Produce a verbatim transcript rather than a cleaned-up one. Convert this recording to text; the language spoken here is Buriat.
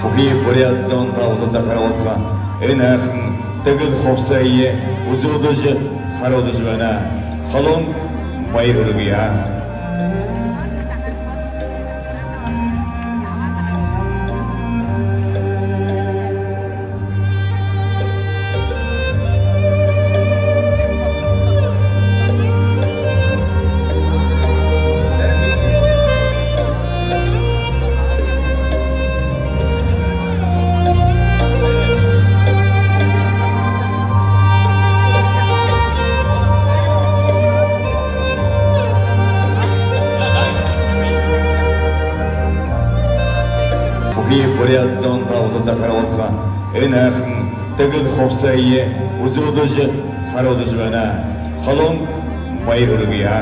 Бүхы буряад зон та бүгэдэ харуулха энэ һайхан тэгэл хубсаһые үзүүлжэ харуулжа байна. Халуун баяр хүргэе. Бүхы буряад зон та бүгэдэ харуулха энэ һайхан тэгэл хубсаһые үзүүлжэ харуулжа байна. Халуун баяр хүргэе.